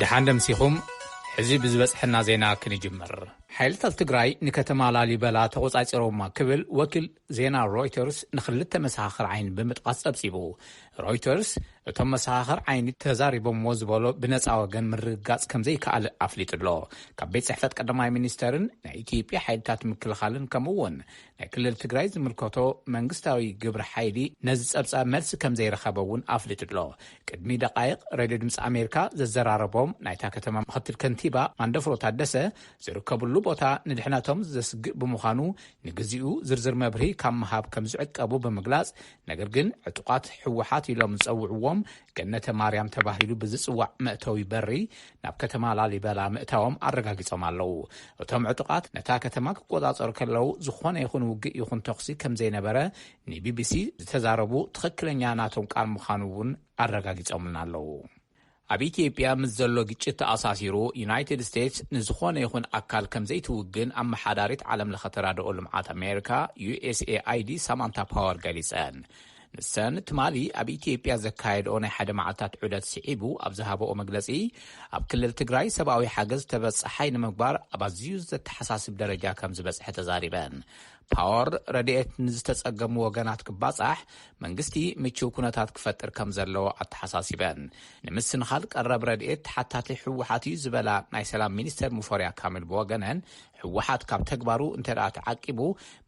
ደሓን ደምሲኹም። ሕዚ ብዝበጽሐና ዜና ክንጅምር። ሓይልታት ትግራይ ንከተማ ላሊበላ ተቖጻጺሮማ ክብል ወኪል ዜና ሮይተርስ ንኽልተ መሰኻኽር ዓይኒ ብምጥቃስ ጸብጺቡ። ሮይተርስ እቶም መሰኻኽር ዓይኒ ተዛሪቦምዎ ዝበሎ ብነጻ ወገን ምርግጋጽ ከም ዘይከኣል ኣፍሊጡ ኣሎ። ካብ ቤት ጽሕፈት ቀዳማይ ሚኒስተርን ናይ ኢትዮጵያ ሓይልታት ምክልኻልን ከምኡ እውን ናይ ክልል ትግራይ ዝምልከቶ መንግስታዊ ግብሪ ሓይሊ ነዚ ጸብጻብ መልሲ ከም ዘይረኸበ እውን ኣፍሊጡ ኣሎ። ቅድሚ ደቃይቕ ሬድዮ ድምፂ ኣሜሪካ ዘዘራረቦም ናይታ ከተማ ምክትል ከንቲባ ማንደፍሮ ታደሰ ዝርከብሉ ቦታ ንድሕነቶም ዘስግእ ብምዃኑ ንግዚኡ ዝርዝር መብርሂ ካብ ምሃብ ከም ዝዕቀቡ ብምግላጽ፣ ነገር ግን ዕጡቓት ህወሓት ኢሎም ዝጸውዕዎም ገነተ ማርያም ተባሂሉ ብዝጽዋዕ መእተዊ በሪ ናብ ከተማ ላሊበላ ምእታዎም ኣረጋጊጾም ኣለዉ። እቶም ዕጡቓት ነታ ከተማ ክቆጻጸሩ ከለዉ ዝኾነ ይኹን ውግእ ይኹን ተኹሲ ከም ዘይነበረ ንቢቢሲ ዝተዛረቡ ትኽክለኛ ናቶም ቃል ምዃኑ እውን ኣረጋጊጾምልና ኣለዉ። ኣብ ኢትዮጵያ ምስ ዘሎ ግጭት ተኣሳሲሩ ዩናይትድ ስቴትስ ንዝኾነ ይኹን ኣካል ከም ዘይትውግን ኣመሓዳሪት ዓለም ለኸ ተራድኦ ልምዓት ኣሜሪካ ዩ ኤስ ኤ ኣይ ዲ ሳማንታ ፓወር ገሊጸን። ንሰን ትማሊ ኣብ ኢትዮጵያ ዘካየድኦ ናይ ሓደ መዓልታት ዑደት ስዒቡ ኣብ ዝሃበኦ መግለጺ፣ ኣብ ክልል ትግራይ ሰብኣዊ ሓገዝ ተበጻሓይ ንምግባር ኣብ ኣዝዩ ዘተሓሳስብ ደረጃ ከም ዝበጽሐ ተዛሪበን። ፓወር ረድኤት ንዝተጸገሙ ወገናት ክባጻሕ መንግስቲ ምቹው ኩነታት ክፈጥር ከም ዘለዎ ኣተሓሳሲበን። ንምስንኻል ቀረብ ረድኤት ተሓታቲ ህወሓት እዩ ዝበላ ናይ ሰላም ሚኒስተር ሙፈሪያ ካሚል ብወገነን፣ ህወሓት ካብ ተግባሩ እንተ ደኣ ተዓቂቡ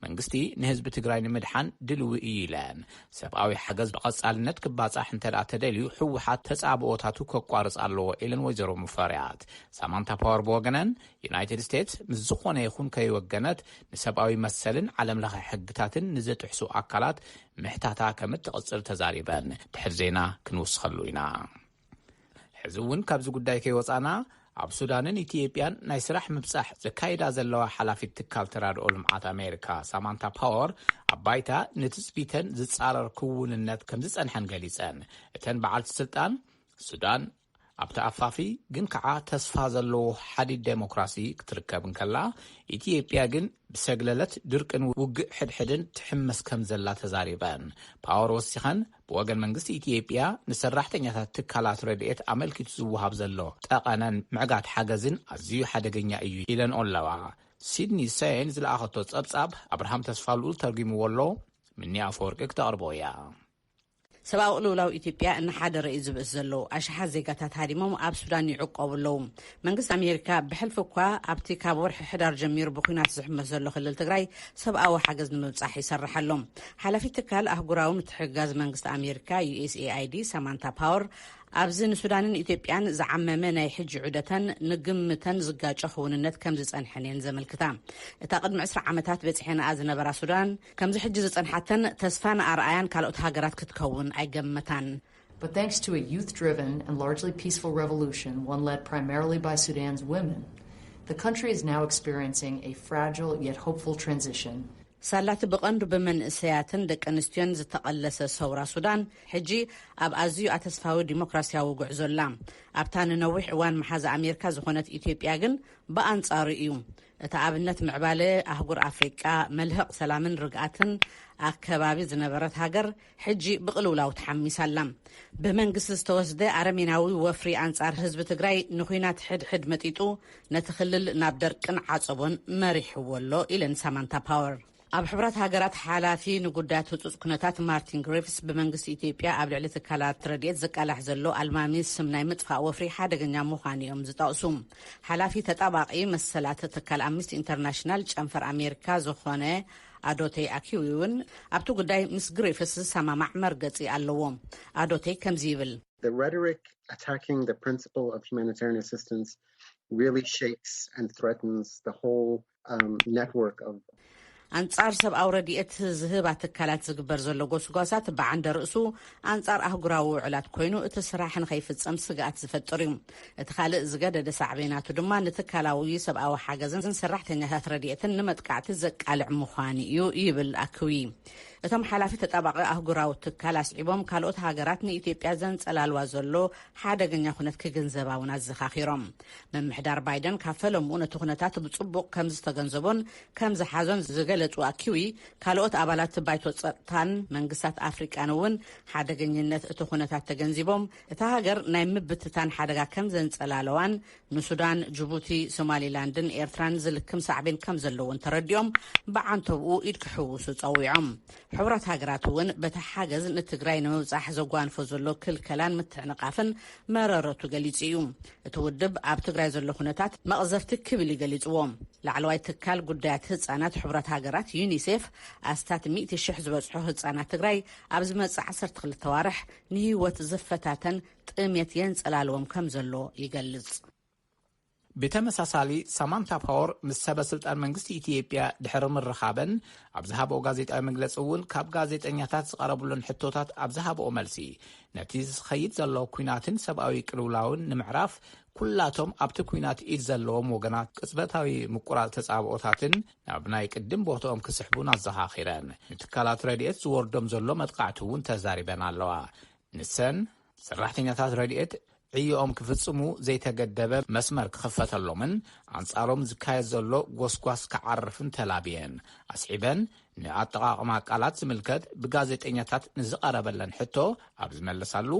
መንግስቲ ንህዝቢ ትግራይ ንምድሓን ድልዊ እዩ ኢለን። ሰብኣዊ ሓገዝ ብቐጻልነት ክባጻሕ እንተ ደኣ ተደልዩ ህወሓት ተጻብኦታቱ ከቋርጽ ኣለዎ ኢለን ወይዘሮ ሙፈሪያት። ሳማንታ ፓወር ብወገነን ዩናይትድ ስቴትስ ምስ ዝኾነ ይኹን ከይወገነት ንሰብኣዊ መሰልን ዓለም ለኸ ሕግታትን ንዝጥሕሱ ኣካላት ምሕታታ ከም እትቕጽል ተዛሪበን። ድሕር ዜና ክንውስኸሉ ኢና። ሕዚ እውን ካብዚ ጉዳይ ከይወጻና ኣብ ሱዳንን ኢትዮጵያን ናይ ስራሕ ምብጻሕ ዘካይዳ ዘለዋ ሓላፊት ትካል ተራድኦ ልምዓት ኣሜሪካ ሳማንታ ፓወር ኣብ ባይታ ንትጽቢተን ዝጻረር ክውንነት ከም ዝጸንሐን ገሊጸን። እተን በዓልቲ ስልጣን ሱዳን ኣብቲ ኣፋፊ ግን ከዓ ተስፋ ዘለዎ ሓዲድ ዴሞክራሲ ክትርከብ እንከላ፣ ኢትዮጵያ ግን ብሰግለለት ድርቅን ውግእ ሕድሕድን ትሕመስ ከም ዘላ ተዛሪበን። ፓወር ወሲኸን ብወገን መንግስቲ ኢትዮጵያ ንሰራሕተኛታት ትካላት ረድኤት ኣመልኪቱ ዝወሃብ ዘሎ ጠቐነን ምዕጋት ሓገዝን ኣዝዩ ሓደገኛ እዩ ኢለን ኣለዋ። ሲድኒ ሰይን ዝለኣኸቶ ጸብጻብ ኣብርሃም ተስፋልኡል ተርጉምዎ ኣሎ። ምኒ ኣፈወርቂ ክተቕርቦ እያ። ሰብኣዊ ቅልውላው ኢትዮጵያ እናሓደረ እዩ ዝብእስ ዘሎ። ኣሽሓት ዜጋታት ሃዲሞም ኣብ ሱዳን ይዕቆቡ ኣለዉ። መንግስቲ ኣሜሪካ ብሕልፊ እኳ ኣብቲ ካብ ወርሒ ሕዳር ጀሚሩ ብኲናት ዝሕመስ ዘሎ ክልል ትግራይ ሰብኣዊ ሓገዝ ንምብጻሕ ይሰርሕ ኣሎ። ሓላፊት ትካል ኣህጉራዊ ምትሕግጋዝ መንግስቲ ኣሜሪካ ዩ ኤስ ኤ ኣይ ዲ ሳማንታ ፓወር ኣብዚ ንሱዳንን ኢትዮጵያን ዝዓመመ ናይ ሕጂ ዑደተን ንግምተን ዝጋጮ ክውንነት ከም ዝጸንሐን እየን ዘመልክታ። እታ ቅድሚ ዕስራ ዓመታት በጺሐንኣ ዝነበራ ሱዳን ከምዚ ሕጂ ዝጸንሓተን ተስፋን ኣርኣያን ካልኦት ሃገራት ክትከውን ኣይገመታን። But thanks to a youth-driven and largely peaceful revolution, one led primarily by Sudan's women, the country is now experiencing a fragile yet hopeful transition. ሳላቲ ብቐንዱ ብመንእሰያትን ደቂ ኣንስትዮን ዝተቐለሰ ሰውራ ሱዳን፣ ሕጂ ኣብ ኣዝዩ ኣተስፋዊ ዲሞክራሲያዊ ጉዕዞ ኣላ። ኣብታ ንነዊሕ እዋን መሓዛ ኣሜሪካ ዝኾነት ኢትዮጵያ ግን ብኣንጻሩ እዩ። እቲ ኣብነት ምዕባለ ኣህጉር ኣፍሪቃ፣ መልህቕ ሰላምን ርግኣትን ኣከባቢ ዝነበረት ሃገር፣ ሕጂ ብቕልውላው ተሓሚሳ ኣላ። ብመንግስቲ ዝተወስደ ኣረሜናዊ ወፍሪ ኣንጻር ህዝቢ ትግራይ ንኹናት ሕድሕድ መጢጡ ነቲ ክልል ናብ ደርቅን ዓጸቦን መሪሕዎ ኣሎ ኢለን ሳማንታ ፓወር። ኣብ ሕቡራት ሃገራት ሓላፊ ንጉዳያት ህጹጽ ኩነታት ማርቲን ግሪፍስ ብመንግስቲ ኢትዮጵያ ኣብ ልዕሊ ትካላት ረድኤት ዝቃላሕ ዘሎ ኣልማሚ ስም ናይ ምጥፋእ ወፍሪ ሓደገኛ ምዃኑ እዮም ዝጠቕሱ። ሓላፊ ተጣባቒ መሰላት ትካል ኣምነስቲ ኢንተርናሽናል ጨንፈር ኣሜሪካ ዝኾነ ኣዶቴ ኣኪዊ እውን ኣብቲ ጉዳይ ምስ ግሪፍስ ዝሰማማዕ መርገጺ ኣለዎ። ኣዶቴ ከምዚ ይብል። The rhetoric attacking the principle of humanitarian assistance really shakes and threatens the whole, um, network of ኣንጻር ሰብኣዊ ረድኤት ዝህባ ትካላት ዝግበር ዘሎ ጎስጓሳት ብዓንደ ርእሱ ኣንጻር ኣህጉራዊ ውዕላት ኮይኑ እቲ ስራሕ ንኸይፍጸም ስግኣት ዝፈጥር እዩ። እቲ ካልእ ዝገደደ ሳዕቤናቱ ድማ ንትካላዊ ሰብኣዊ ሓገዝን ሰራሕተኛታት ረድኤትን ንመጥቃዕቲ ዘቃልዕ ምዃኑ እዩ ይብል ኣክዊ። እቶም ሓላፊ ተጣባቂ ኣህጉራዊ ትካል ኣስዒቦም፣ ካልኦት ሃገራት ንኢትዮጵያ ዘንጸላልዋ ዘሎ ሓደገኛ ኩነት ክግንዘባ እውን ኣዘኻኺሮም። ምምሕዳር ባይደን ካብ ፈለምኡ ነቲ ኩነታት ብጽቡቕ ከም ዝተገንዘቦን ከም ዝሓዞን ዝገለጹ ኣኪዊ፣ ካልኦት ኣባላት ባይቶ ጸጥታን መንግስታት ኣፍሪቃን እውን ሓደገኝነት እቲ ኩነታት ተገንዚቦም፣ እታ ሃገር ናይ ምብትታን ሓደጋ ከም ዘንጸላለዋን ንሱዳን፣ ጅቡቲ፣ ሶማሊላንድን ኤርትራን ዝልክም ሳዕቤን ከም ዘለውን ተረዲኦም፣ ብዓንተብኡ ኢድ ክሕውሱ ጸዊዖም። ሕቡራት ሃገራት እውን በቲ ሓገዝ ንትግራይ ንምብጻሕ ዘጓንፎ ዘሎ ክልከላን ምትዕንቓፍን መረረቱ ገሊጹ እዩ። እቲ ውድብ ኣብ ትግራይ ዘሎ ኩነታት መቕዘፍቲ ክብል ይገሊጽዎ። ላዕለዋይ ትካል ጉዳያት ህጻናት ሕቡራት ሃገራት ዩኒሴፍ፣ ኣስታት ሚእቲ ሽሕ ዝበጽሑ ህጻናት ትግራይ ኣብ ዝመጽእ ዓሰርተ ክልተ ዋርሕ ንህይወት ዝፈታተን ጥሜት የንጸላልዎም ከም ዘሎ ይገልጽ። ብተመሳሳሊ፣ ሳማንታ ፓወር ምስ ሰበ ስልጣን መንግስቲ ኢትዮጵያ ድሕሪ ምርኻበን ኣብ ዝሃበኦ ጋዜጣዊ መግለጺ እውን፣ ካብ ጋዜጠኛታት ዝቐረብሉን ሕቶታት ኣብ ዝሃበኦ መልሲ፣ ነቲ ዝኸይድ ዘሎ ኲናትን ሰብኣዊ ቅልውላውን ንምዕራፍ፣ ኩላቶም ኣብቲ ኲናት ኢድ ዘለዎም ወገናት ቅጽበታዊ ምቁራጽ ተጻብኦታትን ናብ ናይ ቅድም ቦትኦም ክስሕቡን ኣዘኻኺረን። ንትካላት ረድኤት ዝወርዶም ዘሎ መጥቃዕቲ እውን ተዛሪበን ኣለዋ። ንሰን፣ ሰራሕተኛታት ረድኤት ዕዮኦም ክፍጽሙ ዘይተገደበ መስመር ክኽፈተሎምን ኣንጻሮም ዝካየድ ዘሎ ጎስጓስ ክዓርፍን ተላብየን። ኣስዒበን፣ ንኣጠቓቕማ ቃላት ዝምልከት ብጋዜጠኛታት ንዝቐረበለን ሕቶ ኣብ ዝመለሳሉ፣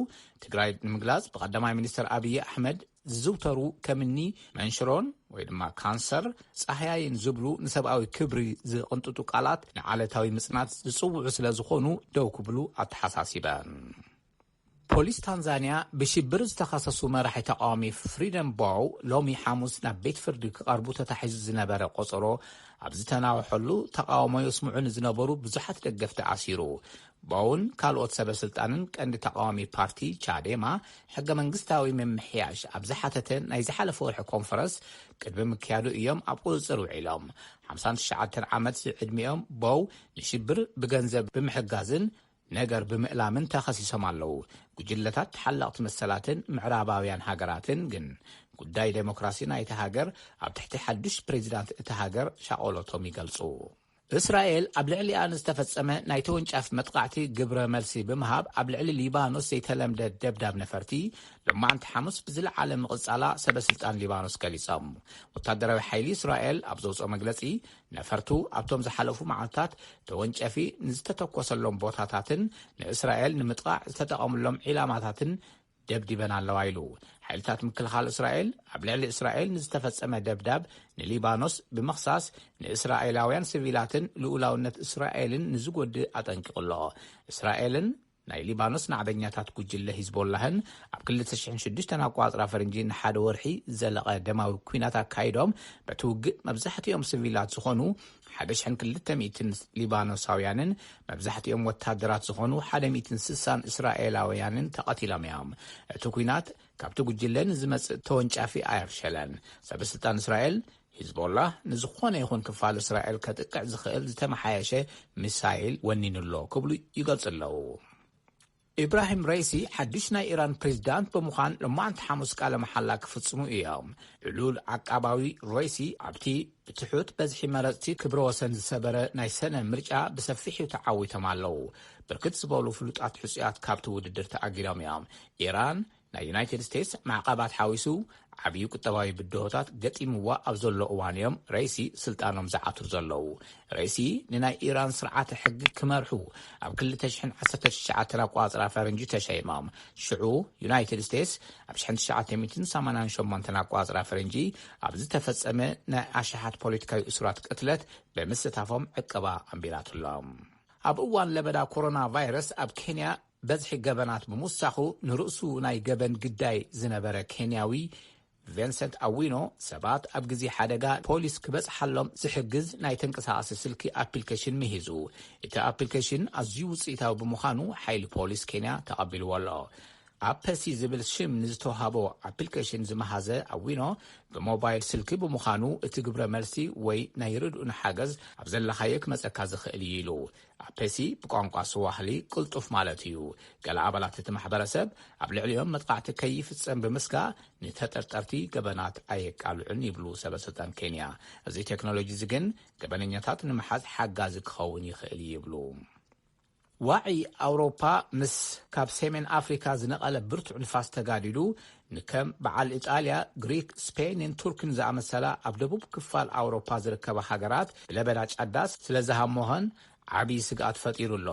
ትግራይ ንምግላጽ ብቐዳማይ ሚኒስትር ኣብይ ኣሕመድ ዝዝውተሩ ከምኒ መንሽሮን ወይ ድማ ካንሰር፣ ጻህያይን ዝብሉ ንሰብኣዊ ክብሪ ዝቕንጥጡ ቃላት ንዓለታዊ ምጽናት ዝጽውዑ ስለ ዝኾኑ ደው ክብሉ ኣተሓሳሲበን። ፖሊስ ታንዛንያ ብሽብር ዝተኸሰሱ መራሒ ተቃዋሚ ፍሪደም ቦው ሎሚ ሓሙስ ናብ ቤት ፍርዲ ክቐርቡ ተታሒዙ ዝነበረ ቆጸሮ ኣብ ዝተናወሐሉ፣ ተቃውሞ የስምዑ ንዝነበሩ ብዙሓት ደገፍቲ ኣሲሩ። ቦውን ካልኦት ሰበ ስልጣንን ቀንዲ ተቃዋሚ ፓርቲ ቻዴማ ሕገ መንግስታዊ ምምሕያሽ ኣብ ዝሓተተ ናይ ዝሓለፈ ወርሒ ኮንፈረንስ ቅድሚ ምክያዱ እዮም ኣብ ቁጽጽር ውዒሎም። ሓምሳን ትሽዓተን ዓመት ዝዕድሚኦም ቦው ንሽብር ብገንዘብ ብምሕጋዝን ነገር ብምእላምን ተኸሲሶም ኣለዉ። ጉጅለታት ተሓለቕቲ መሰላትን ምዕራባውያን ሃገራትን ግን ጉዳይ ዴሞክራሲ ናይቲ ሃገር ኣብ ትሕቲ ሓዱሽ ፕሬዚዳንት እታ ሃገር ሻቆሎቶም ይገልጹ። እስራኤል ኣብ ልዕሊኣ ንዝተፈጸመ ናይ ተወንጫፊ መጥቃዕቲ ግብረ መልሲ ብምሃብ ኣብ ልዕሊ ሊባኖስ ዘይተለምደ ደብዳብ ነፈርቲ ሎማዕንቲ ሓሙስ ብዝለዓለ ምቕጻላ ሰበ ስልጣን ሊባኖስ ገሊጾም። ወታደራዊ ሓይሊ እስራኤል ኣብ ዘውጽኦ መግለጺ፣ ነፈርቱ ኣብቶም ዝሓለፉ መዓልታት ተወንጨፊ ንዝተተኮሰሎም ቦታታትን ንእስራኤል ንምጥቃዕ ዝተጠቐምሎም ዒላማታትን ደብዲበን ኣለዋ ኢሉ። ሓይልታት ምክልኻል እስራኤል ኣብ ልዕሊ እስራኤል ንዝተፈጸመ ደብዳብ ንሊባኖስ ብምኽሳስ፣ ንእስራኤላውያን ሲቪላትን ልኡላውነት እስራኤልን ንዝጎድእ ኣጠንቂቑ ኣሎ። እስራኤልን ናይ ሊባኖስ ናዕበኛታት ጉጅለ ሂዝቦላህን ኣብ ክልተ ሽሕን ሽዱሽተን ኣቋጽራ ፈረንጂ ንሓደ ወርሒ ዝዘለቐ ደማዊ ኲናት ኣካይዶም፣ በቲ ውግእ መብዛሕትኦም ሲቪላት ዝኾኑ ሓደ ሽሕን ክልተ ሚእትን ሊባኖሳውያንን መብዛሕትኦም ወታደራት ዝኾኑ ሓደ ሚእትን ስሳን እስራኤላውያንን ተቐቲሎም እዮም። እቲ ኲናት ካብቲ ጉጅለ ንዝመጽእ ተወንጫፊ ኣየርሸለን። ሰበ ስልጣን እስራኤል፣ ሂዝቦላህ ንዝኾነ ይኹን ክፋል እስራኤል ከጥቅዕ ዝኽእል ዝተመሓየሸ ሚሳይል ወኒኑ ኣሎ ክብሉ ይገልጹ ኣለዉ። ኢብራሂም ሬሲ ሓድሽ ናይ ኢራን ፕሬዚዳንት ብምዃን ሎማዕንቲ ሓሙስ ቃለ መሓላ ክፍጽሙ እዮም። ዕሉል ዓቃባዊ ሬሲ ኣብቲ ብትሑት በዝሒ መረጽቲ ክብረ ወሰን ዝሰበረ ናይ ሰነ ምርጫ ብሰፊሕ ተዓዊቶም ኣለዉ። ብርክት ዝበሉ ፍሉጣት ሕጹያት ካብቲ ውድድር ተኣጊዶም እዮም። ኢራን ናይ ዩናይትድ ስቴትስ ማዕቐባት ሓዊሱ ዓብዪ ቁጠባዊ ብድሆታት ገጢምዋ ኣብ ዘሎ እዋን እዮም ሬሲ ስልጣኖም ዝዓትሩ ዘለዉ። ሬሲ ንናይ ኢራን ስርዓተ ሕጊ ክመርሑ ኣብ ክልተ ሽሕን ዓሰርተ ትሽዓተን ኣቋጽራ ፈረንጂ ተሸይሞም። ሽዑ ዩናይትድ ስቴትስ ኣብ ሽሕን ትሽዓተ ሚእትን ሰማንያን ሸሞንተን ኣቋጽራ ፈረንጂ ኣብ ዝተፈጸመ ናይ ኣሽሓት ፖለቲካዊ እሱራት ቅትለት ብምስታፎም ዕቀባ ኣንቢራትሎም። ኣብ እዋን ለበዳ ኮሮና ቫይረስ ኣብ ኬንያ በዝሒ ገበናት ብምውሳኹ ንርእሱ ናይ ገበን ግዳይ ዝነበረ ኬንያዊ ቪንሰንት ኣዊኖ ሰባት ኣብ ግዜ ሓደጋ ፖሊስ ክበጽሓሎም ዝሕግዝ ናይ ተንቀሳቓሲ ስልኪ ኣፕሊኬሽን ምሂዙ። እቲ ኣፕሊኬሽን ኣዝዩ ውጽኢታዊ ብምዃኑ ሓይሊ ፖሊስ ኬንያ ተቐቢልዎ ኣሎ። ኣፕ ፐሲ ዝብል ሽም ንዝተዋህቦ ኣፕሊኬሽን ዝመሃዘ ኣዊኖ ብሞባይል ስልኪ ብምዃኑ እቲ ግብረ መልሲ ወይ ናይ ርድኡን ሓገዝ ኣብ ዘለኻዮ ክመጸካ ዝኽእል እዩ ኢሉ። ኣፕ ፐሲ ብቋንቋ ስዋህሊ ቅልጡፍ ማለት እዩ። ገለ ኣባላት እቲ ማሕበረሰብ ኣብ ልዕሊኦም መጥቃዕቲ ከይፍጸም ብምስጋእ ንተጠርጠርቲ ገበናት ኣየቃልዑን ይብሉ ሰበ ስልጣን ኬንያ። እዚ ቴክኖሎጂ እዚ ግን ገበነኛታት ንምሓዝ ሓጋዚ ክኸውን ይኽእል እዩ ይብሉ። ዋዒ ኣውሮፓ ምስ ካብ ሰሜን ኣፍሪካ ዝነቐለ ብርቱዕ ንፋስ ተጋዲዱ፣ ንከም በዓል ኢጣልያ፣ ግሪክ፣ ስፔንን ቱርክን ዝኣመሰላ ኣብ ደቡብ ክፋል ኣውሮፓ ዝርከባ ሃገራት ብለበዳ ጫዳስ ስለ ዝሃሞኸን ዓብዪ ስግኣት ፈጢሩ ኣሎ።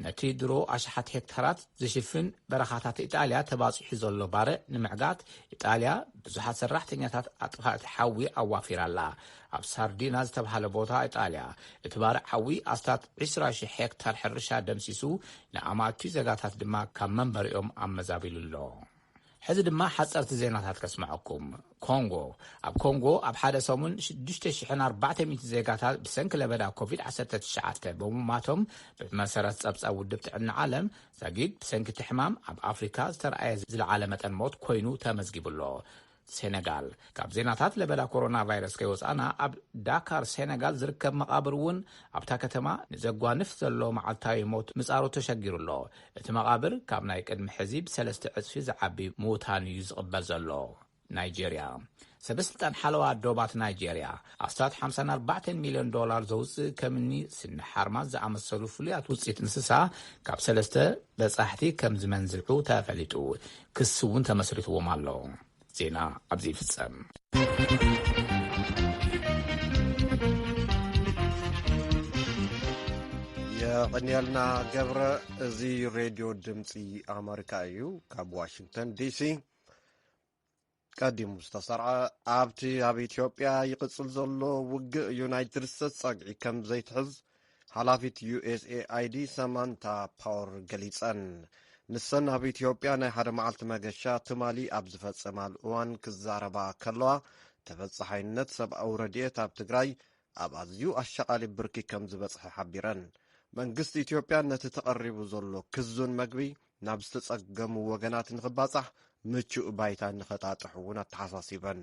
ነቲ ድሮ ኣሽሓት ሄክታራት ዝሽፍን በረኻታት ኢጣልያ ተባፂሑ ዘሎ ባርዕ ንምዕጋት፣ ኢጣልያ ብዙሓት ሰራሕተኛታት ኣጥፋእቲ ሓዊ ኣዋፊራ ኣላ። ኣብ ሳርዲና ዝተባህለ ቦታ ኢጣልያ፣ እቲ ባርዕ ሓዊ ኣስታት ዕስራ ሺሕ ሄክታር ሕርሻ ደምሲሱ፣ ንኣማቱ ዜጋታት ድማ ካብ መንበሪኦም ኣመዛቢሉ ኣሎ። ሕዚ ድማ ሓፀርቲ ዜናታት ከስምዐኩም። ኮንጎ። ኣብ ኮንጎ ኣብ ሓደ ሰሙን ሽዱሽተ ሽሕን ኣርባዕተ ሚእቲ ዜጋታት ብሰንኪ ለበዳ ኮቪድ ዓሰርተ ትሽዓተ ብምማቶም፣ ብመሰረት ጸብጻብ ውድብ ጥዕና ዓለም፣ ዛጊድ ብሰንኪ እቲ ሕማም ኣብ ኣፍሪካ ዝተረኣየ ዝለዓለ መጠን ሞት ኮይኑ ተመዝጊቡ ኣሎ። ሴነጋል። ካብ ዜናታት ለበዳ ኮሮና ቫይረስ ከይወፃና፣ ኣብ ዳካር ሴነጋል ዝርከብ መቓብር እውን ኣብታ ከተማ ንዘጓንፍ ዘሎ መዓልታዊ ሞት ምጻሩ ተሸጊሩ ኣሎ። እቲ መቓብር ካብ ናይ ቅድሚ ሕዚ ብሰለስተ ዕጽፊ ዝዓቢ ምውታን እዩ ዝቕበል ዘሎ። ናይጄርያ። ሰበስልጣን ሓለዋ ዶባት ናይጄርያ፣ ኣስታት ሓምሳን ኣርባዕተን ሚልዮን ዶላር ዘውፅእ ከምኒ ስኒ ሓርማዝ ዝኣመሰሉ ፍሉያት ውፅኢት እንስሳ ካብ ሰለስተ በጻሕቲ ከም ዝመንዝዑ ተፈሊጡ። ክሲ እውን ተመስሪትዎም ኣሎ። ዜና ኣብዚ ይፍጸም። የቐንየልና ገብረ። እዚ ሬድዮ ድምፂ ኣመሪካ እዩ። ካብ ዋሽንግተን ዲሲ ቀዲሙ ዝተሰርዐ፣ ኣብቲ ኣብ ኢትዮጵያ ይቕጽል ዘሎ ውግእ ዩናይትድ ስቴትስ ጸግዒ ከም ዘይትሕዝ ሓላፊት ዩ ኤስ ኤ ኣይ ዲ ሰማንታ ፓወር ገሊጸን። ንሰን ኣብ ኢትዮጵያ ናይ ሓደ መዓልቲ መገሻ ትማሊ ኣብ ዝፈጸማሉ እዋን ክዛረባ ከለዋ፣ ተበጻሓይነት ሰብኣዊ ረድኤት ኣብ ትግራይ ኣብ ኣዝዩ ኣሻቓሊ ብርኪ ከም ዝበጽሐ ሓቢረን። መንግስቲ ኢትዮጵያ ነቲ ተቐሪቡ ዘሎ ክዙን መግቢ ናብ ዝተጸገሙ ወገናት ንኽባጻሕ ምቹእ ባይታ ንኸጣጥሕ እውን ኣተሓሳሲበን።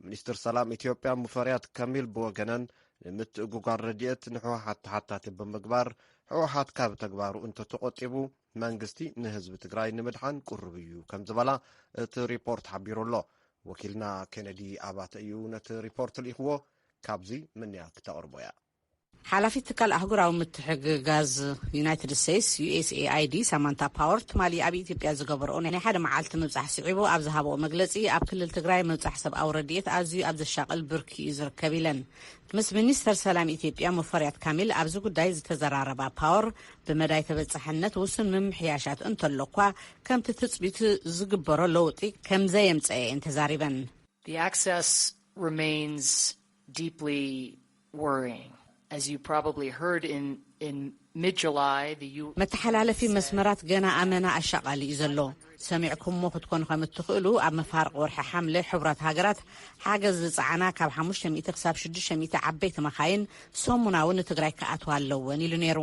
ሚኒስትር ሰላም ኢትዮጵያ ሙፈሪያት ካሚል ብወገነን፣ ንምትእጉጓል ረድኤት ንህወሓት ተሓታቲ ብምግባር፣ ህወሓት ካብ ተግባሩ እንተተቖጢቡ መንግስቲ ንህዝቢ ትግራይ ንምድሓን ቅሩብ እዩ ከም ዝበላ እቲ ሪፖርት ሓቢሩ ኣሎ። ወኪልና ኬነዲ ኣባተ እዩ ነቲ ሪፖርት ልኢኽዎ። ካብዚ ምንያ ክተቕርቦ እያ። ሓላፊት ትካል ኣህጉራዊ ምትሕግጋዝ ዩናይትድ ስቴትስ፣ ዩ ኤስ ኤ ኣይ ዲ፣ ሳማንታ ፓወር ትማሊ ኣብ ኢትዮጵያ ዝገበርኦ ናይ ሓደ መዓልቲ ምብጻሕ ስዒቡ ኣብ ዝሃብኦ መግለጺ፣ ኣብ ክልል ትግራይ ምብጻሕ ሰብኣዊ ረድኤት ኣዝዩ ኣብ ዘሻቕል ብርኪ እዩ ዝርከብ ኢለን። ምስ ሚኒስተር ሰላም ኢትዮጵያ ሙፈሪያት ካሚል ኣብዚ ጉዳይ ዝተዘራረባ ፓወር፣ ብመዳይ ተበጻሕነት ውሱን ምምሕያሻት እንተሎ እኳ፣ ከምቲ ትጽቢት ዝግበሮ ለውጢ ከም ዘየምጸአ እየን ተዛሪበን። The access remains deeply worrying. As you probably heard in, in mid-July, the U- መተሓላለፊ መስመራት ገና ኣመና ኣሻቓሊ እዩ ዘሎ። ሰሚዕኩምዎ ክትኮኑ ከም እትኽእሉ፣ ኣብ መፋርቕ ወርሒ ሓምለ ሕቡራት ሃገራት ሓገዝ ዝጸዓና ካብ ሓሙሽተ ሚእቲ ክሳብ ሽዱሽተ ሚእቲ ዓበይቲ መኻይን ሰሙናዊ ንትግራይ ክኣትዋ ኣለወን ኢሉ ነይሩ።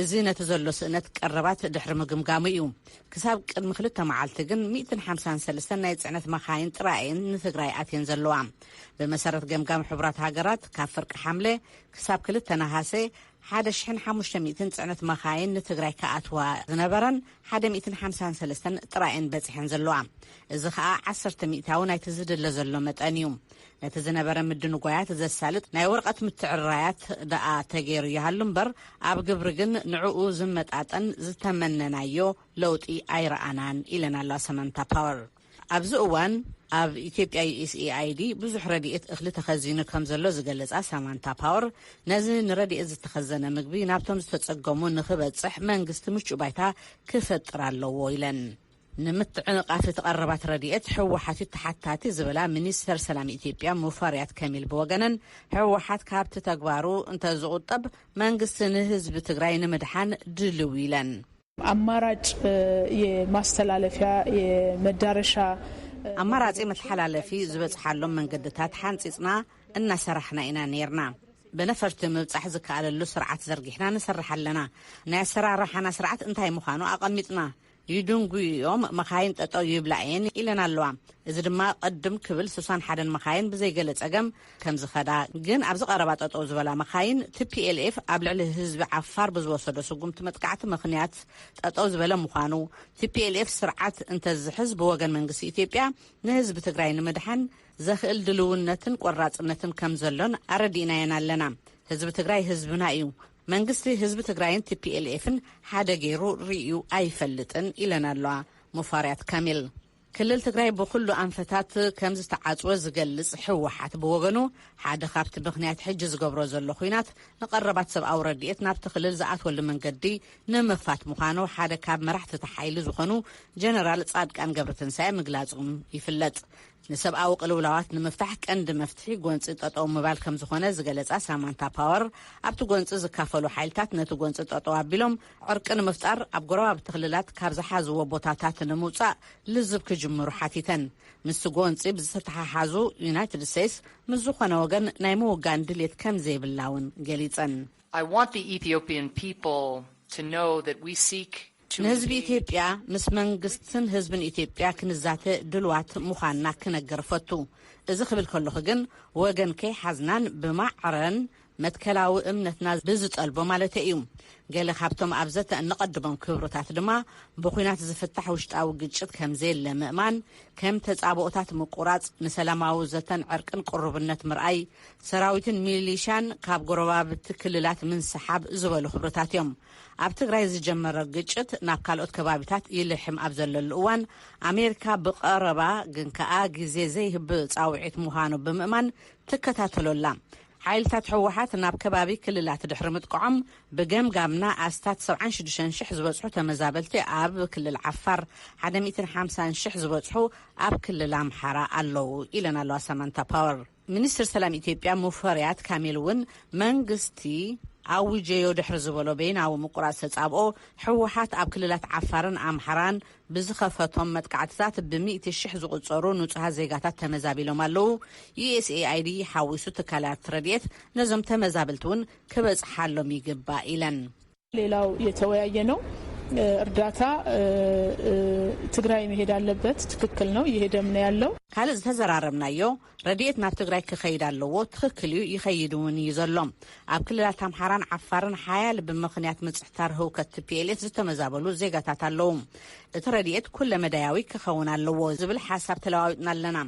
እዚ ነቲ ዘሎ ስእነት ቀረባት ድሕሪ ምግምጋሙ እዩ። ክሳብ ቅድሚ ክልተ መዓልቲ ግን ሚእትን ሓምሳን ሰለስተን ናይ ጽዕነት መኻይን ጥራይ እየን ንትግራይ ኣትየን ዘለዋ። ብመሰረት ገምጋም ሕቡራት ሃገራት፣ ካብ ፍርቂ ሓምለ ክሳብ ክልተ ነሃሰ፣ ሓደ ሽሕን ሓሙሽተ ሚእትን ጽዕነት መኻይን ንትግራይ ክኣትዋ ዝነበረን ሓደ ሚእትን ሓምሳን ሰለስተን ጥራይ እየን በጺሐን ዘለዋ። እዚ ኸኣ ዓሰርተ ሚእታዊ ናይቲ ዝድለ ዘሎ መጠን እዩ። ነቲ ዝነበረ ምድንጓያት ዘሳልጥ ናይ ወረቐት ምትዕርራያት ደኣ ተገይሩ ይሃሉ እምበር፣ ኣብ ግብሪ ግን ንዕኡ ዝመጣጠን ዝተመነናዮ ለውጢ ኣይረኣናን ኢለን ኣለዋ ሰማንታ ፓወር። ኣብዚ እዋን ኣብ ኢትዮጵያ ዩ ኤስ ኤ ኣይ ዲ ብዙሕ ረድኤት እኽሊ ተኸዚኑ ከም ዘሎ ዝገለጻ ሳማንታ ፓወር፣ ነዚ ንረድኤት ዝተኸዘነ ምግቢ ናብቶም ዝተጸገሙ ንኽበጽሕ መንግስቲ ምቹእ ባይታ ክፈጥር ኣለዎ ኢለን። ንምትዕንቓፍ እቲ ቀረባት ረድኤት ህወሓት እዩ ተሓታቲ ዝበላ ሚኒስተር ሰላም ኢትዮጵያ ሙፈሪያት ከሚል ብወገነን፣ ህወሓት ካብቲ ተግባሩ እንተዝቑጠብ መንግስቲ ንህዝቢ ትግራይ ንምድሓን ድልው ኢለን። አማራጭ የማስተላለፊያ የመዳረሻ ኣማራጺ መተሓላለፊ ዝበጽሓሎም መንገድታት ሓንጺጽና እናሰራሕና ኢና ነይርና። ብነፈርቲ ምብጻሕ ዝከኣለሉ ስርዓት ዘርጊሕና ንሰርሕ ኣለና። ናይ ኣሰራርሓና ስርዓት እንታይ ምዃኑ ኣቐሚጥና። ይድንጉዩ እዮም፣ መኻይን ጠጠው ይብላ እየን ኢለን ኣለዋ። እዚ ድማ ቅድም ክብል ስሳን ሓደን መኻይን ብዘይገለ ጸገም ከም ዝኸዳ፣ ግን ኣብዚ ቀረባ ጠጠው ዝበላ መኻይን ቲ ፒ ኤል ኤፍ ኣብ ልዕሊ ህዝቢ ዓፋር ብዝወሰዶ ስጉምቲ መጥቃዕቲ ምኽንያት ጠጠው ዝበለ ምዃኑ፣ ቲ ፒ ኤል ኤፍ ስርዓት እንተዝሕዝ ብወገን መንግስቲ ኢትዮጵያ ንህዝቢ ትግራይ ንምድሓን ዘኽእል ድልውነትን ቆራጽነትን ከም ዘሎን ኣረዲእናየን ኣለና። ህዝቢ ትግራይ ህዝብና እዩ። መንግስቲ ህዝቢ ትግራይን ቲ ፒ ኤል ኤፍን ሓደ ገይሩ ርእዩ ኣይፈልጥን ኢለን ኣለዋ ሙፈሪያት ካሚል። ክልል ትግራይ ብኹሉ ኣንፈታት ከም ዝተዓጽወ ዝገልጽ ህወሓት ብወገኑ፣ ሓደ ካብቲ ምኽንያት ሕጂ ዝገብሮ ዘሎ ኹናት ንቐረባት ሰብኣዊ ረድኤት ናብቲ ክልል ዝኣትወሉ መንገዲ ንምኽፋት ምዃኑ ሓደ ካብ መራሕቲ እቲ ሓይሊ ዝኾኑ ጀነራል ጻድቃን ገብረትንሳኤ ምግላጾም ይፍለጥ። ንሰብኣዊ ቅልውላዋት ንምፍታሕ ቀንዲ መፍትሒ ጎንፂ ጠጠው ምባል ከም ዝኾነ ዝገለፃ ሳማንታ ፓወር፣ ኣብቲ ጎንፂ ዝካፈሉ ሓይልታት ነቲ ጎንፂ ጠጠው ኣቢሎም ዕርቂ ንምፍጣር ኣብ ጎረባብቲ ክልላት ካብ ዝሓዝዎ ቦታታት ንምውፃእ ልዝብ ክጅምሩ ሓቲተን። ምስቲ ጎንፂ ብዝተተሓሓዙ ዩናይትድ ስቴትስ ምስ ዝኾነ ወገን ናይ ምውጋን ድሌት ከም ዘይብላ እውን ገሊፀን። I want the Ethiopian people to know that we seek to ንህዝቢ ኢትዮጵያ ምስ መንግስትን ህዝብን ኢትዮጵያ ክንዛተ ድልዋት ምዃንና ክነግር ፈቱ። እዚ ክብል ከለኹ ግን ወገን ከይሓዝናን ብማዕረን መትከላዊ እምነትና ብዝጠልቦ ማለት እዩ። ገለ ካብቶም ኣብ ዘተ እንቐድሞም ክብርታት ድማ ብኹናት ዝፍታሕ ውሽጣዊ ግጭት ከም ዘየለ ምእማን፣ ከም ተጻብኦታት ምቁራጽ፣ ንሰላማዊ ዘተን ዕርቅን ቅሩብነት ምርኣይ፣ ሰራዊትን ሚሊሻን ካብ ጎረባብቲ ክልላት ምንስሓብ ዝበሉ ክብርታት እዮም። ኣብ ትግራይ ዝጀመረ ግጭት ናብ ካልኦት ከባቢታት ይልሕም ኣብ ዘለሉ እዋን፣ ኣሜሪካ ብቐረባ ግን ከኣ ግዜ ዘይህብ ጻውዒት ምዃኑ ብምእማን ትከታተሎ ኣላ። ሓይልታት ህወሓት ናብ ከባቢ ክልላት ድሕሪ ምጥቅዖም፣ ብገምጋምና ኣስታት ሰብዓን ሽዱሽተን ሽሕ ዝበጽሑ ተመዛበልቲ ኣብ ክልል ዓፋር፣ ሓደ ሚእትን ሓምሳን ሽሕ ዝበጽሑ ኣብ ክልል ኣምሓራ ኣለዉ ኢለን ኣለዋ ሳማንታ ፓወር። ሚኒስትር ሰላም ኢትዮጵያ ሙፈሪያት ካሚል እውን መንግስቲ ኣውጀዮ ድሕሪ ዝበሎ በይናዊ ምቁራጽ ተጻብኦ፣ ህወሓት ኣብ ክልላት ዓፋርን ኣምሓራን ብዝኸፈቶም መጥቃዕትታት ብሚእቲ ሽሕ ዝቑጸሩ ንጹሃት ዜጋታት ተመዛቢሎም ኣለዉ። ዩ ኤስ ኤ ኣይ ዲ ሓዊሱ ትካላት ረድኤት ነዞም ተመዛበልቲ እውን ክበጽሓሎም ይግባእ ኢለን። ሌላው የተወያየ ነው። እርዳታ ትግራይ መሄድ አለበት። ትክክል ነው፣ እየሄደም ነው ያለው። ካልእ ዝተዘራረብናዮ፣ ረድኤት ናብ ትግራይ ክኸይድ ኣለዎ። ትኽክል እዩ፣ ይኸይድ እውን እዩ ዘሎ። ኣብ ክልላት ኣምሓራን ዓፋርን ሓያል ብምኽንያት ምጽሕታር ህውከት ቲ ፒ ኤል ኤፍ ዝተመዛበሉ ዜጋታት ኣለዉ። እቲ ረድኤት ኩለ መዳያዊ ክኸውን ኣለዎ ዝብል ሓሳብ ተለዋዊጥና ኣለና።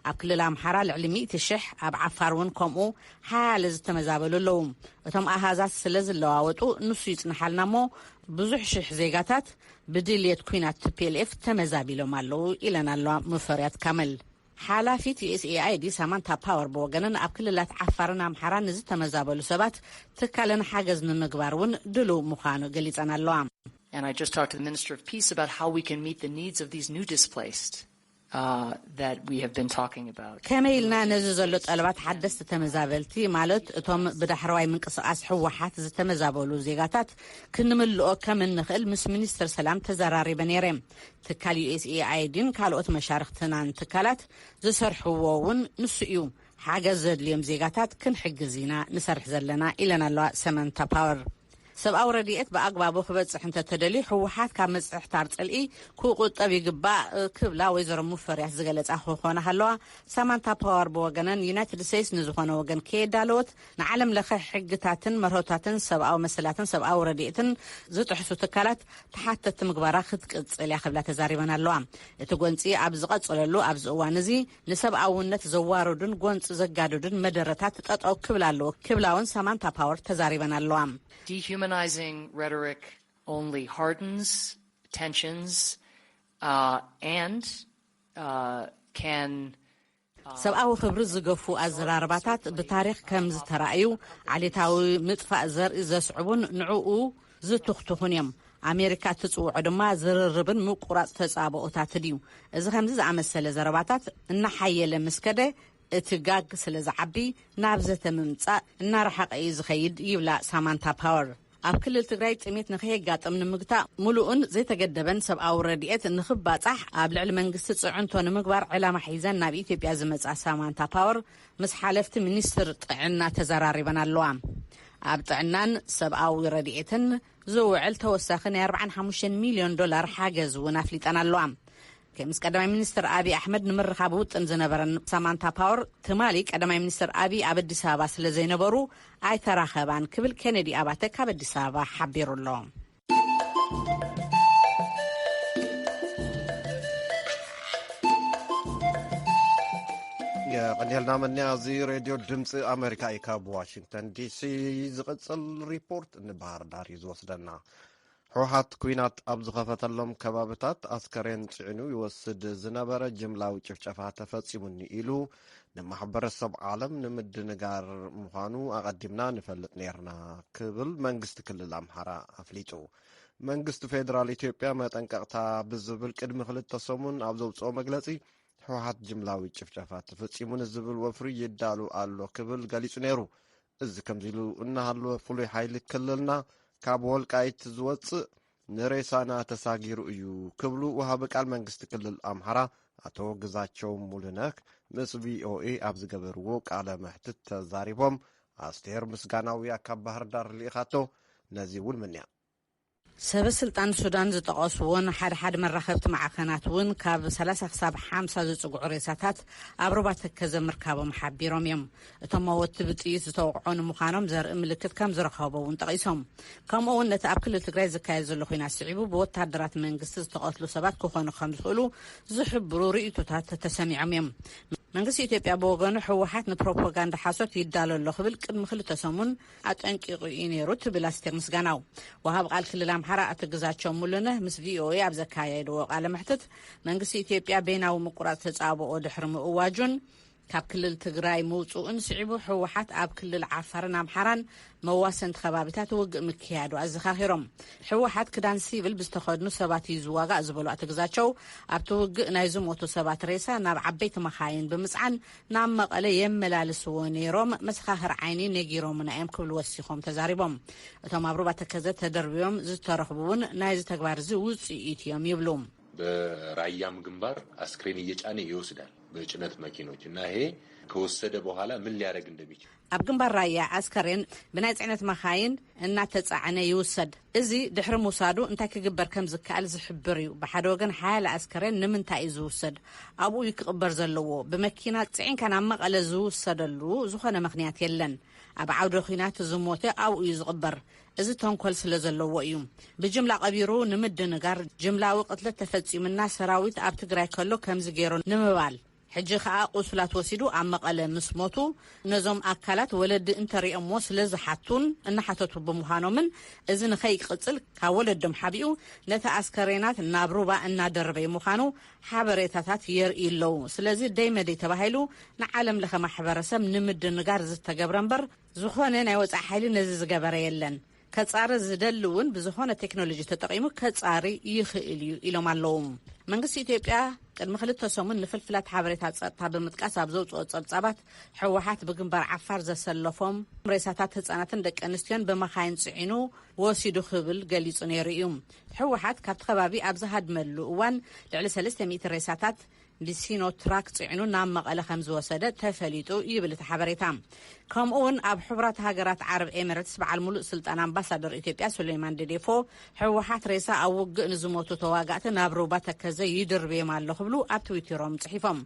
ኣብ ክልል ኣምሓራ ልዕሊ ሚእቲ ሽሕ፣ ኣብ ዓፋር እውን ከምኡ ሓያለ ዝተመዛበሉ ኣለዉ። እቶም ኣሃዛት ስለ ዝለዋወጡ ንሱ ይጽንሓልና እሞ፣ ብዙሕ ሽሕ ዜጋታት ብድልየት ኲናት ቲ ፒ ኤል ኤፍ ተመዛቢሎም ኣለዉ ኢለን ኣለዋ ሙፈሪያት ካመል። ሓላፊት ዩ ኤስ ኤ ኣይ ዲ ሳማንታ ፓወር ብወገነን፣ ኣብ ክልላት ዓፋርን ኣምሓራን ንዝተመዛበሉ ሰባት ትካለን ሓገዝ ንምግባር እውን ድሉው ምዃኑ ገሊጸን ኣለዋ። And I just talked to the Minister of Peace about how we can meet the needs of these new displaced uh, that we have been talking about. ከመይ ኢልና ነዚ ዘሎ ጠለባት ሓደስቲ ተመዛበልቲ፣ ማለት እቶም ብዳሕረዋይ ምንቅስቃስ ህወሓት ዝተመዛበሉ ዜጋታት ክንምልኦ ከም እንኽእል ምስ ሚኒስትር ሰላም ተዘራሪበ ነይረ። ትካል ዩ ኤስ ኤ ኣይ ዲን ካልኦት መሻርክትናን ትካላት ዝሰርሕዎ እውን ንሱ እዩ። ሓገዝ ዘድልዮም ዜጋታት ክንሕግዝ ኢና ንሰርሕ ዘለና ኢለን ኣለዋ ሰመንታ ፓወር። ሰብኣዊ ረድኤት ብኣግባቡ ክበጽሕ እንተተደልዩ፣ ህወሓት ካብ ምጽሕታር ጽልኢ ክቑጠብ ይግባእ ክብላ ወይዘሮ ሙፈሪያት ዝገለጻ ክኾና ከለዋ፣ ሳማንታ ፓወር ብወገነን፣ ዩናይትድ ስቴትስ ንዝኾነ ወገን ከየዳለወት ንዓለም ለኸ ሕግታትን መርሆታትን ሰብኣዊ መሰላትን ሰብኣዊ ረድኤትን ዝጥሕሱ ትካላት ተሓተቲ ምግባራ ክትቅጽል እያ ክብላ ተዛሪበን ኣለዋ። እቲ ጎንጺ ኣብ ዝቐጸለሉ ኣብዚ እዋን እዚ፣ ንሰብኣውነት ዘዋርዱን ጎንጺ ዘጋድዱን መደረታት ጠጠው ክብል ኣለዎ ክብላ እውን ሳማንታ ፓወር ተዛሪበን ኣለዋ። Dehumanizing rhetoric only hardens tensions uh, and uh, can ሰብኣዊ ክብሪ ዝገፉ ኣዘራርባታት ብታሪኽ ከም ዝተራእዩ፣ ዓሌታዊ ምጥፋእ ዘርኢ ዘስዕቡን ንዕኡ ዝትኽትኹን እዮም። ኣሜሪካ እትጽውዖ ድማ ዝርርብን ምቁራጽ ተጻብኦታትን እዩ። እዚ ከምዚ ዝኣመሰለ ዘረባታት እናሓየለ ምስ ከደ፣ እቲ ጋግ ስለ ዝዓቢ፣ ናብ ዘተ ምምጻእ እናረሓቐ እዩ ዝኸይድ ይብላ ሳማንታ ፓወር። ኣብ ክልል ትግራይ ጥሜት ንኸየጋጥም ንምግታእ፣ ምሉእን ዘይተገደበን ሰብኣዊ ረድኤት ንኽባጻሕ ኣብ ልዕሊ መንግስቲ ጽዕንቶ ንምግባር ዕላማ ሒዘን ናብ ኢትዮጵያ ዝመጻ ሳማንታ ፓወር፣ ምስ ሓለፍቲ ሚኒስትር ጥዕና ተዘራሪበን ኣለዋ። ኣብ ጥዕናን ሰብኣዊ ረድኤትን ዝውዕል ተወሳኺ ናይ ኣርባዓን ሓሙሽተን ሚልዮን ዶላር ሓገዝ እውን ኣፍሊጠን ኣለዋ። ምስ ቀዳማይ ሚኒስትር ኣብይ ኣሕመድ ንምርኻብ ውጥን ዝነበረን ሳማንታ ፓወር፣ ትማሊ ቀዳማይ ሚኒስትር ኣብይ ኣብ ኣዲስ ኣበባ ስለ ዘይነበሩ ኣይተራኸባን ክብል ኬኔዲ ኣባተ ካብ ኣዲስ ኣበባ ሓቢሩ ኣሎ። ቀኒልና መኒያ፣ እዚ ሬድዮ ድምፂ ኣሜሪካ እዩ። ካብ ዋሽንግተን ዲሲ ዝቕፅል ሪፖርት ንባህር ዳር እዩ ዝወስደና። ህወሓት ኲናት ኣብ ዝኸፈተሎም ከባብታት ኣስከሬን ጽዒኑ ይወስድ ዝነበረ ጅምላዊ ጭፍጨፋ ተፈጺሙኒ ኢሉ ንማሕበረሰብ ዓለም ንምድንጋር ምዃኑ ኣቐዲምና ንፈልጥ ነይርና ክብል መንግስቲ ክልል ኣምሓራ ኣፍሊጡ። መንግስቲ ፌደራል ኢትዮጵያ መጠንቀቕታ ብዝብል ቅድሚ ክልተ ሰሙን ኣብ ዘውፅኦ መግለጺ ህወሓት ጅምላዊ ጭፍጨፋ ተፈጺሙ ንዝብል ወፍሪ ይዳሉ ኣሎ ክብል ገሊጹ ነይሩ። እዚ ከምዚ ኢሉ እናሃለወ ፍሉይ ሓይሊ ክልልና ካብ ወልቃይት ዝወፅእ ንሬሳና ተሳጊሩ እዩ ክብሉ ወሃቢ ቃል መንግስቲ ክልል ኣምሓራ ኣቶ ግዛቸው ሙሉነህ ምስ ቪኦኤ ኣብ ዝገበርዎ ቃለ መሕትት ተዛሪቦም። ኣስቴር ምስጋናውያ ካብ ባህር ዳር ልኢኻቶ። ነዚ እውን ምንያ። ሰበ ስልጣን ሱዳን ዝጠቐስዎን ሓደ ሓደ መራኸብቲ ማዕኸናት እውን ካብ ሰላሳ ክሳብ ሓምሳ ዝጽግዑ ሬሳታት ኣብ ሩባ ተከዘ ምርካቦም ሓቢሮም እዮም። እቶም መወቲ ብጥይት ዝተወቕዑ ንምዃኖም ዘርኢ ምልክት ከም ዝረኸቡ እውን ጠቒሶም። ከምኡ እውን ነቲ ኣብ ክልል ትግራይ ዝካየድ ዘሎ ኹናት ስዒቡ ብወታደራት መንግስቲ ዝተቐትሉ ሰባት ክኾኑ ከም ዝኽእሉ ዝሕብሩ ርእይቶታት ተሰሚዖም እዮም። መንግስቲ ኢትዮጵያ ብወገኑ ህወሓት ንፕሮፓጋንዳ ሓሶት ይዳሎ ኣሎ ክብል ቅድሚ ክልተ ሰሙን ኣጠንቂቑ እዩ ነይሩ ትብል ኣስቴር ምስጋናው። ወሃብ ቃል ክልል ኣምሓራ ኣቶ ግዛቸው ሙሉነህ ምስ ቪኦኤ ኣብ ዘካየድዎ ቃለ መሕትት መንግስቲ ኢትዮጵያ ቤናዊ ምቁራፅ ተፃብኦ ድሕሪ ምእዋጁን ካብ ክልል ትግራይ ምውፅኡን ስዒቡ ህወሓት ኣብ ክልል ዓፋርን ኣምሓራን መዋሰንቲ ከባቢታት ውግእ ምክያዱ ኣዘኻኺሮም። ህወሓት ክዳን ሲቪል ብዝተኸድኑ ሰባት እዩ ዝዋጋእ ዝበሉ ኣቶ ግዛቸው ኣብቲ ውግእ ናይ ዝሞቱ ሰባት ሬሳ ናብ ዓበይቲ መኻይን ብምፅዓን ናብ መቐለ የመላልስዎ ነይሮም፣ መሰኻኽር ዓይኒ ነጊሮምና እዮም ክብሉ ወሲኾም ተዛሪቦም። እቶም ኣብ ሩባ ተከዘ ተደርብዮም ዝተረኽቡ እውን ናይዚ ተግባር እዚ ውፅኢት እዮም ይብሉ። በራያም ግንባር አስክሬን እየጫነ ይወስዳል በጭነት መኪኖች እና ይሄ ከወሰደ በኋላ ምን ሊያደርግ እንደሚችል ኣብ ግንባር ራያ ኣስከሬን ብናይ ጽዕነት መኻይን እናተጻዕነ ይውሰድ። እዚ ድሕሪ ምውሳዱ እንታይ ክግበር ከም ዝከኣል ዝሕብር እዩ። ብሓደ ወገን ሓያለ ኣስከሬን ንምንታይ እዩ ዝውሰድ? ኣብኡ እዩ ክቕበር ዘለዎ። ብመኪና ጽዒንካ ናብ መቐለ ዝውሰደሉ ዝኾነ ምኽንያት የለን። ኣብ ዓውደ ኹናት ዝሞተ ኣብኡ እዩ ዝቕበር። እዚ ተንኮል ስለ ዘለዎ እዩ። ብጅምላ ቀቢሩ ንምድንጋር ጅምላዊ ቅትለት ተፈጺሙና ሰራዊት ኣብ ትግራይ ከሎ ከምዚ ገይሩ ንምባል። ሕጂ ከኣ ቁሱላት ወሲዱ ኣብ መቐለ ምስ ሞቱ ነዞም ኣካላት ወለዲ እንተሪኦምዎ ስለ ዝሓቱን እናሓተቱ ብምዃኖምን እዚ ንኸይቅጽል ካብ ወለዶም ሓቢኡ ነቲ ኣስከሬናት ናብ ሩባ እናደረበ ምዃኑ ሓበሬታታት የርእዩ ኣለዉ። ስለዚ ደይ መደይ ተባሂሉ ንዓለም ለኸ ማሕበረሰብ ንምድንጋር ዝተገብረ እምበር ዝኾነ ናይ ወጻኢ ሓይሊ ነዚ ዝገበረ የለን። ከጻሪ ዝደሊ እውን ብዝኾነ ቴክኖሎጂ ተጠቒሙ ከጻሪ ይኽእል እዩ ኢሎም ኣለዉ። መንግስቲ ኢትዮጵያ ቅድሚ ክልተ ሰሙን ንፍልፍላት ሓበሬታ ጸጥታ ብምጥቃስ ኣብ ዘውፅኦ ጸብጻባት ህወሓት ብግንባር ዓፋር ዘሰለፎም ሬሳታት ህጻናትን ደቂ ኣንስትዮን ብመኻይን ጽዒኑ ወሲዱ ክብል ገሊጹ ነይሩ እዩ። ህወሓት ካብቲ ከባቢ ኣብ ዝሃድመሉ እዋን ልዕሊ ሰለስተ ሚእቲ ሬሳታት ብሲኖ ትራክ ጽዕኑ ናብ መቐለ ከም ዝወሰደ ተፈሊጡ ይብል እቲ ሓበሬታ። ከምኡ እውን ኣብ ሕቡራት ሃገራት ዓረብ ኤሚሬትስ በዓል ሙሉእ ስልጣን ኣምባሳደር ኢትዮጵያ ሱሌይማን ደዴፎ ህወሓት ሬሳ ኣብ ውግእ ንዝሞቱ ተዋጋእቲ ናብ ሩባ ተከዘ ይድርብዮም ኣሎ ክብሉ ኣብ ትዊተሮም ጽሒፎም።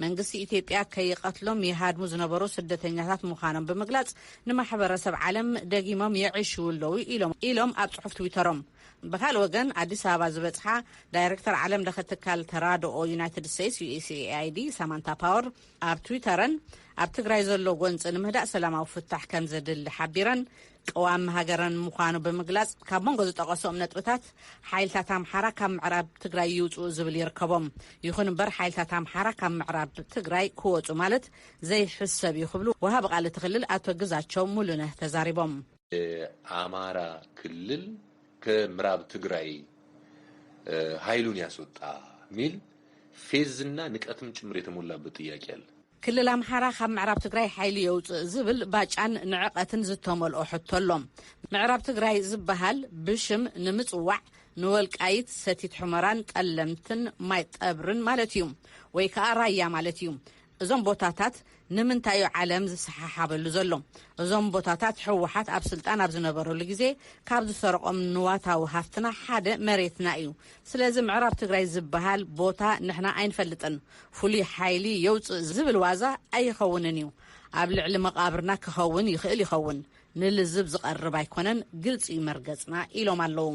መንግስቲ ኢትዮጵያ ከይቐትሎም ይሃድሙ ዝነበሩ ስደተኛታት ምዃኖም ብምግላጽ ንማሕበረሰብ ዓለም ደጊሞም የዕሽዉ ኣለዉ ኢሎም ኢሎም ኣብ ጽሑፍ ትዊተሮም። ብካልእ ወገን ኣዲስ ኣበባ ዝበጽሓ ዳይሬክተር ዓለም ለኸ ትካል ተራድኦ ዩናይትድ ስቴትስ ዩ ኤስ ኤ ኣይ ዲ ሳማንታ ፓወር ኣብ ትዊተረን ኣብ ትግራይ ዘሎ ጎንፂ ንምህዳእ ሰላማዊ ፍታሕ ከም ዘድሊ ሓቢረን ቅዋም ሃገረን ምዃኑ ብምግላጽ ካብ መንጎ ዝጠቐሶም ነጥብታት ሓይልታት ኣምሓራ ካብ ምዕራብ ትግራይ ይውፅኡ ዝብል ይርከቦም። ይኹን እምበር ሓይልታት ኣምሓራ ካብ ምዕራብ ትግራይ ክወፁ ማለት ዘይሕሰብ እዩ ክብሉ ወሃቢ ቃል እቲ ክልል ኣቶ ግዛቸው ሙሉነህ ተዛሪቦም። የአማራ ክልል ከምዕራብ ትግራይ ኃይሉን ያስወጣ የሚል ፌዝና ንቀትም ጭምር የተሞላበት ጥያቄ አለ። ክልል ኣምሓራ ካብ ምዕራብ ትግራይ ሓይሊ የውፅእ ዝብል ባጫን ንዕቐትን ዝተመልኦ ሕቶ ኣሎ። ምዕራብ ትግራይ ዝበሃል ብሽም ንምፅዋዕ ንወልቃይት፣ ሰቲት ሑመራን ጠለምትን ማይ ጠብርን ማለት እዩ፣ ወይ ከዓ ራያ ማለት እዩ። እዞም ቦታታት ንምንታይ እዩ ዓለም ዝሰሓሓበሉ ዘሎ? እዞም ቦታታት ህወሓት ኣብ ስልጣን ኣብ ዝነበረሉ ግዜ ካብ ዝሰርቆም ንዋታዊ ሃፍትና ሓደ መሬትና እዩ። ስለዚ ምዕራብ ትግራይ ዝበሃል ቦታ ንሕና ኣይንፈልጥን። ፍሉይ ሓይሊ የውፅእ ዝብል ዋዛ ኣይኸውንን እዩ። ኣብ ልዕሊ መቓብርና ክኸውን ይኽእል ይኸውን፣ ንልዝብ ዝቐርብ ኣይኮነን፣ ግልፂ እዩ መርገፅና ኢሎም ኣለዉ።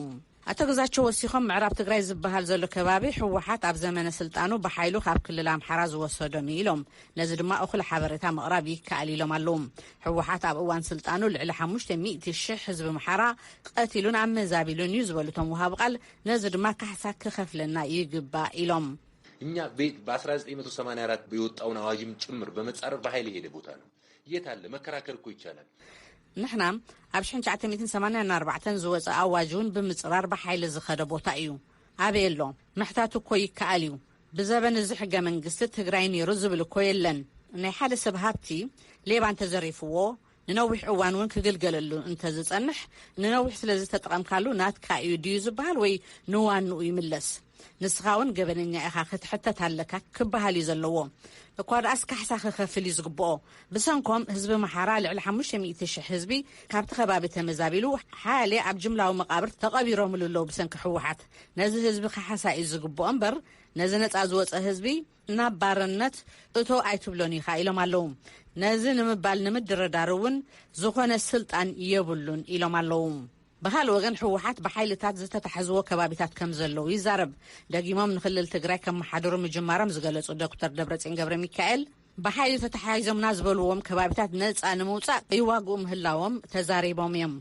ኣቶ ግዛቸው ወሲኾም፣ ምዕራብ ትግራይ ዝበሃል ዘሎ ከባቢ ህወሓት ኣብ ዘመነ ስልጣኑ ብሓይሉ ካብ ክልል ኣምሓራ ዝወሰዶም እዩ ኢሎም። ነዚ ድማ እኹል ሓበሬታ ምቕራብ ይከኣል ኢሎም ኣለዉ። ህወሓት ኣብ እዋን ስልጣኑ ልዕሊ ሓሙሽተ ሚእቲ ሽሕ ህዝቢ ኣምሓራ ቀቲሉን ኣመዛቢሉን እዩ ዝበሉ እቶም ወሃቢ ቃል፣ ነዚ ድማ ካሕሳ ክኸፍለና ይግባእ ኢሎም። እኛ ቤት በ1984 የወጣውን አዋጅም ጭምር በመጻረር በኃይል የሄደ ቦታ ነው። የት አለ? መከራከር እኮ ይቻላል። ንሕና ኣብ ሽሕን ትሽዓተ ሚእትን ሰማንያን ኣርባዕተን ዝወፀ ኣዋጅ እውን ብምፅራር ብሓይሊ ዝኸደ ቦታ እዩ። ኣበይ ኣሎ? ምሕታት እኮ ይከኣል እዩ። ብዘበን እዚ ሕገ መንግስቲ ትግራይ ነይሩ ዝብል እኮ የለን። ናይ ሓደ ሰብ ሃብቲ ሌባ እንተዘሪፍዎ ንነዊሕ እዋን እውን ክግልገለሉ እንተዝፀንሕ፣ ንነዊሕ ስለ ዝተጠቐምካሉ ናትካ እዩ ድዩ ዝበሃል ወይ ንዋንኡ ይምለስ? ንስኻ እውን ገበነኛ ኢኻ ክትሕተት ኣለካ ክበሃል እዩ ዘለዎ። እኳ ደኣስ ካሕሳ ክኸፍል እዩ ዝግብኦ። ብሰንኮም ህዝቢ መሓራ ልዕሊ ሓሙሽተ ሚእቲ ሽሕ ህዝቢ ካብቲ ከባቢ ተመዛቢሉ፣ ሓያሌ ኣብ ጅምላዊ መቓብር ተቐቢሮምሉ ኣለዉ ብሰንኪ ህወሓት። ነዚ ህዝቢ ካሕሳ እዩ ዝግብኦ እምበር፣ ነዚ ነፃ ዝወፀ ህዝቢ ናብ ባርነት እቶ ኣይትብሎን ኢኻ ኢሎም ኣለዉ። ነዚ ንምባል ንምድርዳር እውን ዝኾነ ስልጣን የብሉን ኢሎም ኣለዉ። ብኻልእ ወገን ህወሓት ብሓይልታት ዝተታሕዝዎ ከባቢታት ከም ዘለዉ ይዛረብ። ደጊሞም ንክልል ትግራይ ከመሓድሩ ምጅማሮም ዝገለጹ ዶክተር ደብረጽዮን ገብረ ሚካኤል፣ ብሓይሊ ተታሓሒዞምና ዝበልዎም ከባቢታት ነፃ ንምውፃእ ይዋግኡ ምህላዎም ተዛሪቦም እዮም።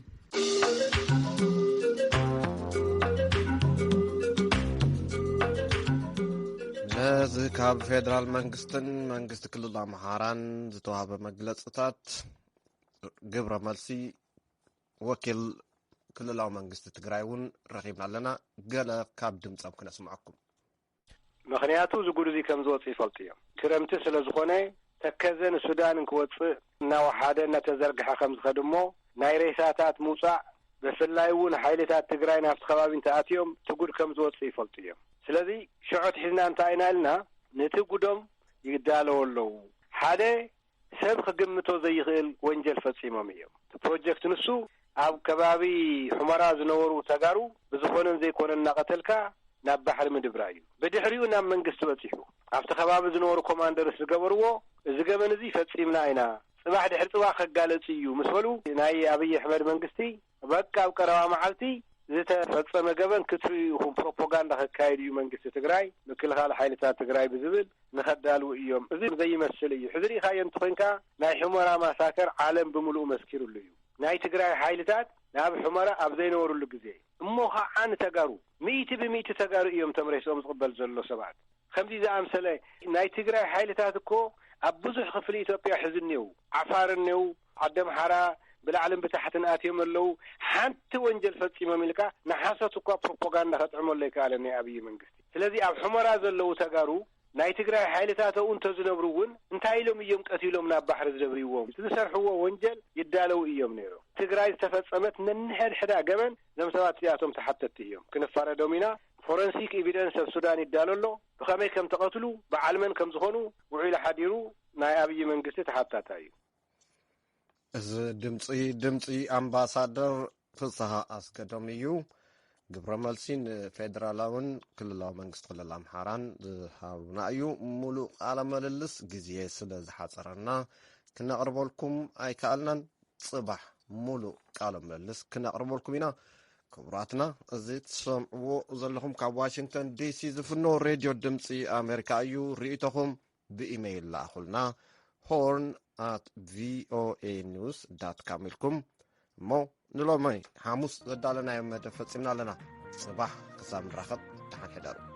ነዚ ካብ ፌደራል መንግስትን መንግስቲ ክልል ኣምሓራን ዝተዋህበ መግለፅታት ግብረ መልሲ ወኪል ክልላዊ መንግስቲ ትግራይ እውን ረኺብና ኣለና። ገለ ካብ ድምፆም ክነስምዐኩም። ምኽንያቱ እዚ ጉድ እዚ ከም ዝወፅእ ይፈልጡ እዮም። ክረምቲ ስለ ዝኾነ ተከዘ ንሱዳን እንክወፅእ እናወሓደ እናተዘርግሐ ከም ዝኸድ እሞ ናይ ሬሳታት ምውፃእ፣ ብፍላይ እውን ሓይልታት ትግራይ ናብቲ ከባቢ እንተኣትዮም እቲ ጉድ ከም ዝወፅእ ይፈልጡ እዮም። ስለዚ ሽዑ ኣትሒዝና እንታይ ኢና ኢልና ነቲ ጉዶም ይዳለዉ ኣለዉ። ሓደ ሰብ ክግምቶ ዘይኽእል ወንጀል ፈፂሞም እዮም። እቲ ፕሮጀክት ንሱ ኣብ ከባቢ ሑመራ ዝነበሩ ተጋሩ ብዝኾነን ዘይኮነን እናቐተልካ ናብ ባሕሪ ምድብራ እዩ። ብድሕሪኡ ናብ መንግስቲ በፂሑ ኣብቲ ከባቢ ዝነበሩ ኮማንደርስ ዝገበርዎ እዚ ገበን እዚ ፈፂምና ኢና፣ ፅባሕ ድሕሪ ፅባሕ ከጋለፅ እዩ ምስ በሉ ናይ ኣብይ ኣሕመድ መንግስቲ በቃ ኣብ ቀረባ መዓልቲ ዝተፈፀመ ገበን ክትርእዩ ኢኹም፣ ፕሮፓጋንዳ ከካይድ እዩ መንግስቲ ትግራይ፣ ምክልኻል ሓይልታት ትግራይ ብዝብል ንኸዳልዉ እዮም። እዚ ዘይመስል እዩ። ሕዚ ርኢኻዮ እንተኾይንካ ናይ ሑመራ ማሳከር ዓለም ብምሉኡ መስኪሩሉ እዩ። ናይ ትግራይ ሓይልታት ናብ ሑመራ ኣብ ዘይነበሩሉ ግዜ እሞ ኸዓ ንተጋሩ ሚእቲ ብሚእቲ ተጋሩ እዮም እቶም ሬስኦም ዝቕበል ዘሎ ሰባት። ከምዚ ዝኣምሰለ ናይ ትግራይ ሓይልታት እኮ ኣብ ብዙሕ ክፍሊ ኢትዮጵያ ሕዚ እኒው ዓፋር እኒው ዓዲ ኣምሓራ ብላዕልን ብታሕትን ኣትዮም ኣለዉ። ሓንቲ ወንጀል ፈፂሞም ኢልካ ንሓሶት እኳ ፕሮፓጋንዳ ከጥዕመሉ ኣይከኣለን ናይ ኣብይ መንግስቲ። ስለዚ ኣብ ሑመራ ዘለዉ ተጋሩ ናይ ትግራይ ሓይልታት ኣብኡ እንተዝነብሩ እውን እንታይ ኢሎም እዮም ቀቲሎም ናብ ባሕሪ ዝደብርዎም? እቲ ዝሰርሕዎ ወንጀል ይዳለዉ እዮም ነይሮም። ትግራይ ዝተፈፀመት ነንሕድሕዳ ገበን እዞም ሰባት እዚኣቶም ተሓተትቲ እዮም። ክንፋረዶም ኢና። ፎረንሲክ ኤቪደንስ ኣብ ሱዳን ይዳሎ ኣሎ። ብኸመይ ከም ተቐትሉ፣ በዓል መን ከም ዝኾኑ ውዒሉ ሓዲሩ ናይ ኣብይ መንግስቲ ተሓታታይ እዩ። እዚ ድምፂ ድምፂ ኣምባሳደር ፍስሃ ኣስገዶም እዩ። ግብረ መልሲ ንፌደራላውን ክልላዊ መንግስቲ ክልል ኣምሓራን ዝሃቡና እዩ። ሙሉእ ቃለ ምልልስ ግዜ ስለ ዝሓፀረና ክነቕርበልኩም ኣይከኣልናን። ፅባሕ ሙሉእ ቃለ ምልልስ ክነቕርበልኩም ኢና። ክቡራትና፣ እዚ ትሰምዕዎ ዘለኹም ካብ ዋሽንግተን ዲሲ ዝፍኖ ሬድዮ ድምፂ ኣሜሪካ እዩ። ርእይቶኹም ብኢሜይል ለኣኹልና፣ ሆርን ኣት ቪኦኤ ኒውስ ዳት ካም ኢልኩም። እሞ ንሎሚ ሓሙስ ዘዳለናዮ መደብ ፈጺምና ኣለና። ጽባሕ ክሳብ ንራኸብ ደሓን ሕደሩ።